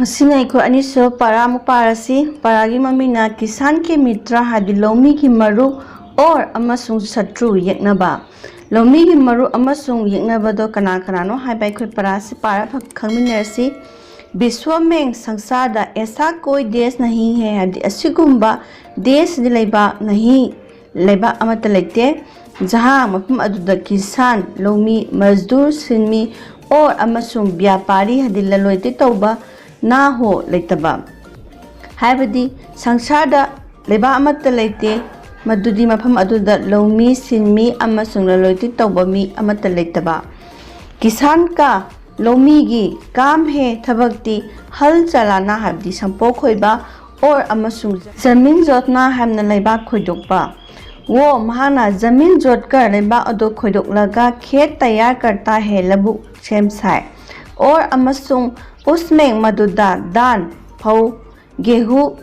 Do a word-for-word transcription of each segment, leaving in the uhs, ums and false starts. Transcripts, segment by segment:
ꯉꯁꯤꯅ ꯑꯩꯈꯣꯏ ꯑꯅꯤꯁꯨ ꯄꯔꯥ ꯑꯃꯨꯛ ꯄꯥꯔꯁꯤ꯫ ꯄꯔꯥꯒꯤ ꯃꯃꯤꯡꯅ ꯀꯤꯁꯥꯟ ꯀꯦ ꯃꯤꯇ꯭ꯔ ꯍꯥꯏꯗꯤ ꯂꯧꯃꯤꯒꯤ ꯃꯔꯨꯞ ꯑꯣꯔ ꯑꯃꯁꯨꯡ ꯁꯇ꯭ꯔꯨ ꯌꯦꯛꯅꯕ꯫ ꯂꯧꯃꯤꯒꯤ ꯃꯔꯨꯞ ꯑꯃꯁꯨꯡ ꯌꯦꯛꯅꯕꯗꯣ ꯀꯅꯥ ꯀꯅꯥꯅꯣ ꯍꯥꯏꯕ ꯑꯩꯈꯣꯏ ꯄꯔꯥꯁꯤ ꯄꯥꯔ ꯐ- ꯈꯪꯃꯤꯟꯅꯔꯁꯤ꯫ ꯕꯤꯁ꯭ꯋ ꯃꯦꯡ ꯁꯪꯁꯥꯔꯗ ꯑꯦꯁꯥ ꯀꯣꯏ ꯗꯦꯁ ꯅꯍꯤ ꯍꯦ ꯍꯥꯏꯕꯗꯤ ꯑꯁꯤꯒꯨꯝꯕ ꯗꯦꯁ ꯂꯩꯕꯥꯛ ꯅꯍꯤ ꯂꯩꯕꯥꯛ ꯑꯃꯠꯇ ꯂꯩꯇꯦ꯫ ꯖꯍꯥ ꯃꯐꯝ ꯑꯗꯨꯗ ꯀꯤꯁꯥꯟ ꯂꯧꯃꯤ ꯃꯖꯗꯨꯔ ꯁꯤꯟꯃꯤ ꯑꯣꯔ ꯑꯃꯁꯨꯡ ꯕ꯭ꯌꯥꯄꯥꯔꯤ ꯍꯥꯏꯗꯤ ꯂꯂꯣꯟ ꯏꯇꯤꯛ ꯇꯧꯕ ꯅꯥꯍꯣ ꯂꯩꯇꯕ ꯍꯥꯏꯕꯗꯤ ꯁꯪꯁꯥꯔꯗ ꯂꯩꯕꯥꯛ ꯑꯃꯠꯇ ꯂꯩꯇꯦ꯫ ꯃꯗꯨꯗꯤ ꯃꯐꯝ ꯑꯗꯨꯗ ꯂꯧꯃꯤ ꯁꯤꯟꯃꯤ ꯑꯃꯁꯨꯡ ꯂꯂꯣꯟ ꯏꯇꯤꯛ ꯇꯧꯕ ꯃꯤ ꯑꯃꯠꯇ ꯂꯩꯇꯕ꯫ ꯀꯤꯁꯥꯟ ꯀꯥ ꯂꯧꯃꯤꯒꯤ ꯀꯥꯝ ꯍꯦ ꯊꯕꯛꯇꯤ ꯍꯜ ꯆꯂꯥꯅ ꯍꯥꯏꯕꯗꯤ ꯁꯝꯄꯣꯛ ꯈꯣꯏꯕ ꯑꯣꯔ ꯑꯃꯁꯨꯡ ꯖꯃꯤꯟ ꯖꯣꯠꯅ ꯍꯥꯏꯕꯅ ꯂꯩꯕꯥꯛ ꯈꯣꯏꯗꯣꯛꯄ꯫ ꯋꯣ ꯃꯍꯥꯛꯅ ꯖꯃꯤꯟ ꯖꯣꯠꯀꯔ ꯂꯩꯕꯥꯛ ꯑꯗꯨ ꯈꯣꯏꯗꯣꯛꯂꯒ ꯈꯦꯠ ꯇꯌꯥꯔ ꯀꯔꯇꯥ ꯍꯦ ꯂꯧꯕꯨꯛ ꯁꯦꯝ ꯁꯥꯏ꯫ ꯑꯣꯔ ꯑꯃꯁꯨꯡ ꯎꯁꯃꯦꯡ ꯃꯗꯨꯗ ꯗꯥꯟ ꯐꯧ ꯒꯦꯍꯨ,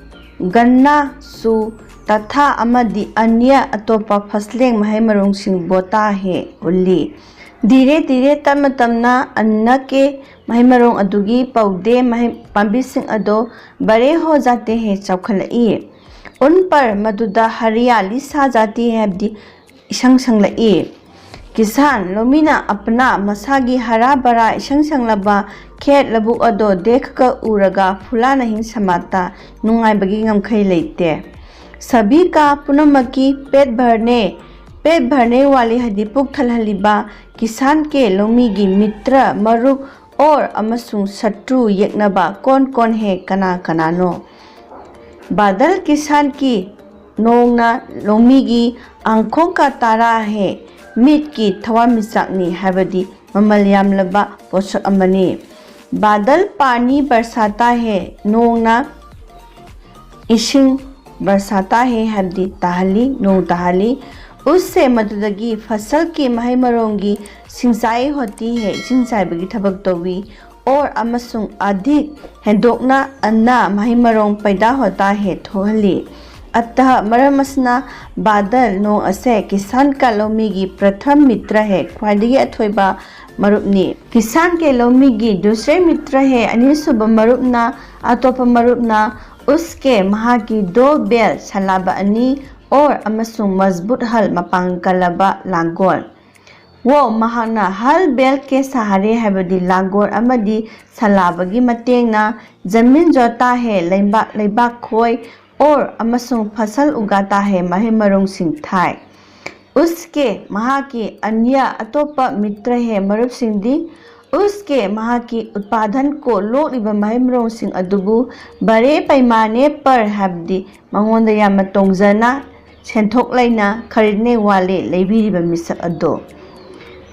ꯒꯟꯅꯥ, ꯁꯨ, ꯇꯊꯥ ꯑꯃꯗꯤ ꯑꯅ꯭ꯌ ꯑꯇꯣꯞꯄ ꯐꯁꯂꯦꯡ ꯃꯍꯩ ꯃꯔꯣꯡꯁꯤꯡ ꯕꯣꯇꯥ ꯍꯦ ꯍꯨꯜꯂꯤ꯫ ꯙꯤꯔꯦ ꯙꯤꯔꯦ ꯇꯞꯅ ꯇꯞꯅ ꯑꯟꯅ ꯀꯦ ꯃꯍꯩ ꯃꯔꯣꯡ ꯑꯗꯨꯒꯤ ꯄꯧꯗꯦ ꯃꯍꯩ ꯄꯥꯝꯕꯤꯁꯤꯡ ꯑꯗꯣ ꯕꯔꯦ ꯍꯣ ꯖꯥꯇꯦ ꯍꯦ ꯆꯥꯎꯈꯠꯂꯛꯏ꯫ ꯎꯟ ꯄꯔ ꯃꯗꯨꯗ ꯍꯔꯤꯌꯥꯂꯤ ꯁꯥ ꯖꯥꯇꯤ ꯍꯥꯏꯕꯗꯤ ꯏꯁꯪ ꯁꯪꯂꯛꯏ꯫ ꯀꯤꯁꯥꯟ ꯂꯧꯃꯤꯅ ꯑꯄꯅꯥ ꯃꯁꯥꯒꯤ ꯍꯔꯥ ꯕꯔꯥ ꯏꯁꯪ ꯁꯪꯂꯕ ꯈꯦꯠ ꯂꯧꯕꯨꯛ ꯑꯗꯣ ꯗꯦꯈꯀ ꯎꯔꯒ ꯐꯨꯂꯥ ꯅꯍꯤꯡ ꯁꯃꯥꯠꯇ ꯅꯨꯡꯉꯥꯏꯕꯒꯤ ꯉꯝꯈꯩ ꯂꯩꯇꯦ꯫ ꯁꯕꯤ ꯀꯥ ꯄꯨꯝꯅꯃꯛꯀꯤ ꯄꯦꯠ ꯚꯔꯅꯦ ꯄꯦꯠ ꯚꯔꯅꯦ ꯋꯥꯂꯤ ꯍꯥꯏꯗꯤ ꯄꯨꯛ ꯊꯜꯍꯜꯂꯤꯕ ꯀꯤꯁꯥꯟ ꯀꯦ ꯂꯧꯃꯤꯒꯤ ꯃꯤꯇ꯭ꯔ ꯃꯔꯨꯞ ꯑꯣꯔ ꯑꯃꯁꯨꯡ ꯁꯇ꯭ꯔꯨ ꯌꯦꯛꯅꯕ ꯀꯣꯟ ꯀꯣꯟ ꯍꯦ ꯀꯅꯥ ꯀꯅꯥꯅꯣ? ꯕꯥꯗꯜ ꯀꯤꯁꯥꯟ ꯀꯤ ꯅꯣꯡꯅ ꯂꯧꯃꯤꯒꯤ ꯑꯪꯈꯣꯡ ꯀꯥ ꯇꯥꯔꯥ ꯍꯦ ꯃꯤꯠꯀꯤ ꯊꯋꯥꯟꯃꯤꯆꯥꯛꯅꯤ ꯍꯥꯏꯕꯗꯤ ꯃꯃꯜ ꯌꯥꯝꯂꯕ ꯄꯣꯠꯁꯛ ꯑꯃꯅꯤ꯫ ꯕꯥꯗꯜ ꯄꯥꯅꯤ ꯕꯔꯁꯥꯇꯥ ꯍꯦ ꯅꯣꯡꯅ ꯏꯁꯤꯡ ꯕꯔꯁꯥꯇꯥ ꯍꯦ ꯍꯥꯏꯕꯗꯤ ꯇꯥꯍꯜꯂꯤ ꯅꯣꯡ ꯇꯥꯍꯜꯂꯤ꯫ ꯎꯁꯁꯦ ꯃꯗꯨꯗꯒꯤ ꯐꯁꯜꯒꯤ ꯃꯍꯩ ꯃꯔꯣꯡꯒꯤ ꯁꯤꯡꯆꯥꯏ ꯍꯣꯇꯤ ꯍꯦ ꯏꯁꯤꯡ ꯆꯥꯏꯕꯒꯤ ꯊꯕꯛ ꯇꯧꯏ꯫ ꯑꯣꯔ ꯑꯃꯁꯨꯡ ꯑꯗꯤꯛ ꯍꯦꯟꯗꯣꯛꯅ ꯑꯟꯅ ꯃꯍꯩ ꯃꯔꯣꯡ ꯄꯩꯗꯥ ꯍꯣꯇꯥ ꯍꯦ ꯊꯣꯛꯍꯜꯂꯤ꯫ ꯑꯇꯍ ꯃꯔꯝ ꯑꯁꯤꯅ ꯕꯥꯗꯜ ꯅꯣꯡ ꯑꯁꯦ ꯀꯤꯁꯥꯟ ꯀ ꯂꯧꯃꯤꯒꯤ ꯄ꯭ꯔꯊꯝ ꯃꯤꯇ꯭ꯔ ꯍꯦ, ꯈ꯭ꯋꯥꯏꯗꯒꯤ ꯑꯊꯣꯏꯕ ꯃꯔꯨꯞꯅꯤ꯫ ꯀꯤꯁꯥꯟ ꯀꯦ ꯂꯧꯃꯤꯒꯤ ꯗꯨꯁꯔꯦ ꯃꯤꯇ꯭ꯔ ꯍꯦ, ꯑꯅꯤꯁꯨꯕ ꯃꯔꯨꯞꯅ, ꯑꯇꯣꯞꯄ ꯃꯔꯨꯞꯅ, ꯎꯁꯀꯦ ꯃꯍꯥꯛꯀꯤ ꯗꯣ ꯕꯦꯜ ꯁꯂꯥꯕ ꯑꯅꯤ ꯑꯣꯔ ꯑꯃꯁꯨꯡ ꯃꯖꯕꯨꯠ ꯍꯜ ꯃꯄꯥꯡ ꯀꯜꯂꯕ ꯂꯥꯡꯒꯣꯜ꯫ ꯋꯣ ꯃꯍꯥꯛꯅ ꯍꯜ ꯕꯦꯜ ꯀꯦ ꯁꯍꯥꯔꯦ ꯍꯥꯏꯕꯗꯤ ꯂꯥꯡꯒꯣꯜ ꯑꯃꯗꯤ ꯁꯂꯥꯕꯒꯤ ꯃꯇꯦꯡꯅ ꯖꯃꯤꯟ ꯖꯣꯇꯥ ꯍꯦ ꯂꯩꯕꯥꯛ ꯂꯩꯕꯥꯛ ꯈꯣꯏ ꯑꯣꯔ ꯑꯃꯁꯨꯡ ꯐꯁꯜ ꯎꯒꯥꯇꯥ ꯍꯦ ꯃꯍꯩ ꯃꯔꯣꯡꯁꯤꯡ ꯊꯥꯏ꯫ ꯎꯁꯀꯦ ꯃꯍꯥꯛꯀꯤ ꯑꯅꯤꯌ ꯑꯇꯣꯞꯄ ꯃꯤꯇ꯭ꯔ ꯍꯦ ꯃꯔꯨꯞꯁꯤꯡꯗꯤ ꯎꯁꯀꯦ ꯃꯍꯥꯛꯀꯤ ꯎꯠꯄꯥꯗꯟ ꯀꯣ ꯂꯣꯛꯂꯤꯕ ꯃꯍꯩ ꯃꯔꯣꯡꯁꯤꯡ ꯑꯗꯨꯕꯨ ꯕꯔꯦ ꯄꯩꯃꯥꯅꯦ ꯄꯔ ꯍꯥꯏꯕꯗꯤ ꯃꯉꯣꯟꯗ ꯌꯥꯝꯅ ꯇꯣꯡꯖꯅ ꯁꯦꯟꯊꯣꯛ ꯂꯩꯅ ꯈꯔꯤꯗꯅꯦ ꯋꯥꯂꯦ ꯂꯩꯕꯤꯔꯤꯕ ꯃꯤꯁꯛ ꯑꯗꯣ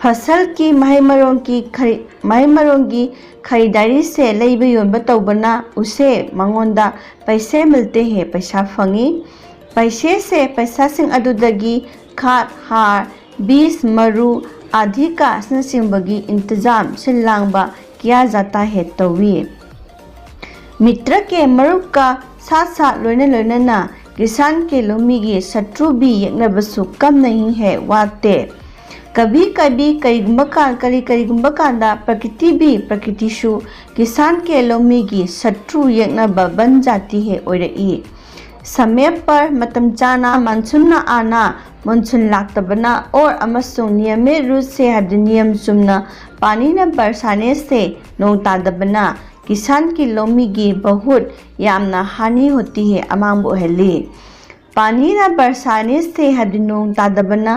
ꯐꯁꯜꯒꯤ ꯃꯍꯩ ꯃꯔꯣꯡꯒꯤ ꯈꯔꯤ ꯃꯍꯩ ꯃꯔꯣꯡꯒꯤ ꯈꯔꯤꯗꯥꯔꯤꯁꯦ ꯂꯩꯕ ꯌꯣꯟꯕ ꯇꯧꯕꯅ ꯎꯁꯦ ꯃꯉꯣꯟꯗ ꯄꯩꯁꯦ ꯃꯤꯜꯇꯦ ꯍꯦ ꯄꯩꯁꯥ ꯐꯪꯉꯤ꯫ ꯄꯩꯁꯦꯁꯦ ꯄꯩꯁꯥꯁꯤꯡ ꯑꯗꯨꯗꯒꯤ ꯈꯥꯠ ꯍꯥꯔ ꯕꯤꯁ ꯃꯔꯨ ꯑꯥꯙꯤꯀꯥ ꯑꯁꯤꯅꯆꯤꯡꯕꯒꯤ ꯏꯟꯇꯖꯥꯝ ꯁꯤꯜ ꯂꯥꯡꯕ ꯀꯤꯌꯥ ꯖꯥꯇꯥ ꯍꯦ ꯇꯧꯏ꯫ ꯃꯤꯇ꯭ꯔ ꯀꯦ ꯃꯔꯨꯞꯀ ꯁꯥ ꯁꯥ ꯂꯣꯏꯅ ꯂꯣꯏꯅꯅ ꯀꯤꯁꯥꯟ ꯀꯦ ꯂꯧꯃꯤꯒꯤ ꯁꯇ꯭ꯔꯨ ꯕꯤ ꯌꯦꯛꯅꯕꯁꯨ ꯀꯝꯅ ꯍꯤ ꯍꯦ ꯋꯥꯠꯇꯦ꯫ ꯀꯕꯤ ꯀꯕꯤ ꯀꯔꯤꯒꯨꯝꯕ ꯀꯥꯟ ꯀꯔꯤ ꯀꯔꯤꯒꯨꯝꯕ ꯀꯥꯟꯗ ꯄ꯭ꯔꯀꯤꯇꯤ ꯕꯤ ꯄ꯭ꯔꯀꯤꯇꯤꯁꯨ ꯀꯤꯁꯥꯟ ꯀꯦ ꯂꯧꯃꯤꯒꯤ ꯁꯇ꯭ꯔꯨ ꯌꯦꯛꯅꯕ ꯕꯟ ꯖꯥꯇꯤ ꯍꯦ ꯑꯣꯏꯔꯛꯏ꯫ ꯁꯃꯦ ꯄꯔ ꯃꯇꯝ ꯆꯥꯅ ꯃꯥꯟꯁꯨꯟꯅ ꯑꯥꯅ ꯃꯣꯟꯁꯨꯟ ꯂꯥꯛꯇꯕꯅ ꯑꯣꯔ ꯑꯃꯁꯨꯡ ꯅꯤꯌꯃꯤꯠ ꯔꯨꯠ ꯁꯦ ꯍꯥꯏꯕꯗꯤ ꯅꯤꯌꯝ ꯆꯨꯝꯅ ꯄꯥꯅꯤꯅ ꯕꯔꯁꯥꯅꯦ ꯁꯦ ꯅꯣꯡ ꯇꯥꯗꯕꯅ ꯀꯤꯁꯥꯟꯒꯤ ꯂꯧꯃꯤꯒꯤ ꯕꯍꯨꯠ ꯌꯥꯝꯅ ꯍꯥꯅꯤ ꯍꯣꯇꯤ ꯍꯦ ꯑꯃꯥꯡꯕ ꯑꯣꯏꯍꯜꯂꯤ꯫ ꯄꯥꯅꯤꯅ ꯕꯔꯁꯥꯅꯦ ꯁꯦ ꯍꯥꯏꯕꯗꯤ ꯅꯣꯡ ꯇꯥꯗꯕꯅ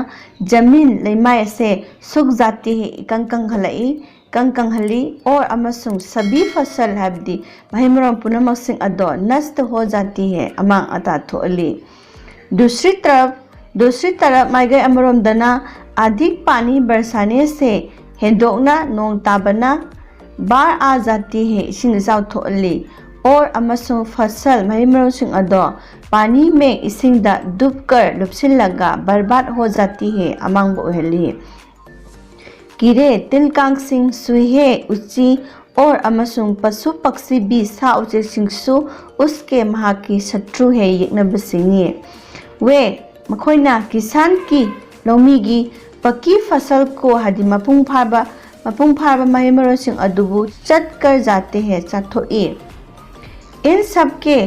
ꯖꯃꯤꯟ ꯂꯩꯃꯥꯏ ꯑꯁꯦ ꯁꯨꯛ ꯖꯥꯇꯤ ꯍꯦ ꯏꯀꯪ ꯀꯪꯍꯜꯂꯛꯏ ꯀꯪ ꯀꯪꯍꯜꯂꯤ ꯑꯣꯔ ꯑꯃꯁꯨꯡ ꯁꯕꯤ ꯐꯁꯜ ꯍꯥꯏꯕꯗꯤ ꯃꯍꯩ ꯃꯔꯣꯡ ꯄꯨꯝꯅꯃꯛꯁꯤꯡ ꯑꯗꯣ ꯅꯁꯇ ꯍꯣ ꯖꯥꯇꯤ ꯍꯦ ꯑꯃꯥꯡ ꯑꯇꯥ ꯊꯣꯛꯍꯜꯂꯤ꯫ ꯗꯨꯁ꯭ꯔꯤ ꯇꯔꯞ ꯗꯨꯁ꯭ꯔꯤ ꯇꯔꯞ ꯃꯥꯏꯀꯩ ꯑꯃꯔꯣꯝꯗꯅ ꯑꯙꯤꯛ ꯄꯥꯅꯤ ꯕꯔꯁꯥꯅꯦ ꯁꯦ ꯍꯦꯟꯗꯣꯛꯅ ꯅꯣꯡ ꯇꯥꯕꯅ ꯕꯥꯔ ꯑꯥ ꯖꯥꯇꯤ ꯍꯦ ꯏꯁꯤꯡ ꯏꯆꯥꯎ ꯊꯣꯛꯍꯜꯂꯤ ꯑꯣꯔ ꯑꯃꯁꯨꯡ ꯐꯁꯜ ꯃꯍꯩ ꯃꯔꯣꯡꯁꯤꯡ ꯑꯗꯣ ꯄꯥꯅꯤ ꯃꯦꯛ ꯏꯁꯤꯡꯗ ꯗꯨꯞꯀꯔ ꯂꯨꯞꯁꯤꯜꯂꯒ ꯕꯔꯕꯥꯠ ꯍꯣ ꯖꯥꯇꯤ ꯍꯦ ꯑꯃꯥꯡꯕ ꯑꯣꯏꯍꯜꯂꯤ꯫ ꯀꯤꯔꯦ ꯇꯤꯜ ꯀꯥꯡꯁꯤꯡ ꯁꯨꯏꯍꯦ ꯎꯆꯤ और ꯑꯃꯁꯨꯡ पशु पक्षी भी, ꯁꯥ ꯎꯆꯦꯛꯁꯤꯡꯁꯨ उसके, ꯃꯍꯥꯛꯀꯤ शत्रु है, ꯌꯦꯛꯅꯕꯁꯤꯡꯅꯤ꯫ वे, ꯃꯈꯣꯏꯅ किसान की, ꯂꯧꯃꯤꯒꯤ पकी फसल को, ꯍꯥꯏꯗꯤ ꯃꯄꯨꯡ ꯐꯥꯕ ꯃꯄꯨꯡ ꯐꯥꯔꯕ ꯃꯍꯩ ꯃꯔꯣꯡꯁꯤꯡ ꯑꯗꯨꯕꯨ चट कर जाते हैं, ꯆꯥꯊꯣꯛꯏ꯫ इन सब के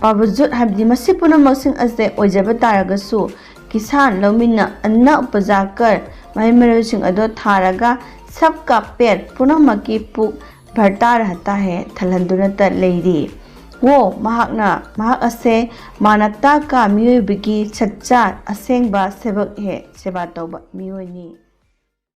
बावजूद, ꯍꯥꯏꯕꯗꯤ ꯃꯁꯤ ꯄꯨꯝꯅꯃꯛꯁꯤꯡ ꯑꯁꯦ ꯑꯣꯏꯖꯕ ꯇꯥꯔꯒꯁꯨ, किसान, ꯂꯧꯃꯤꯅ, अन्न उपजा कर, ꯃꯍꯩ ꯃꯔꯣꯡꯁꯤꯡ ꯑꯗꯨ ꯊꯥꯔꯒ, सबका पेट, ꯄꯨꯝꯅꯃꯛꯀꯤ ꯄꯨꯛ, भरता रहता है, ꯊꯜꯍꯟꯗꯨꯅꯇ ꯂꯩꯔꯤ꯫ वो, ꯃꯍꯥꯛꯅ, ꯃꯍꯥꯛ ꯑꯁꯦ मानवता का, ꯃꯤꯑꯣꯏꯕꯒꯤ ꯁꯠꯆꯥ, ꯑꯁꯦꯡꯕ सेवक है, ꯁꯦꯕꯥ ꯇꯧꯕ ꯃꯤꯑꯣꯏꯅꯤ꯫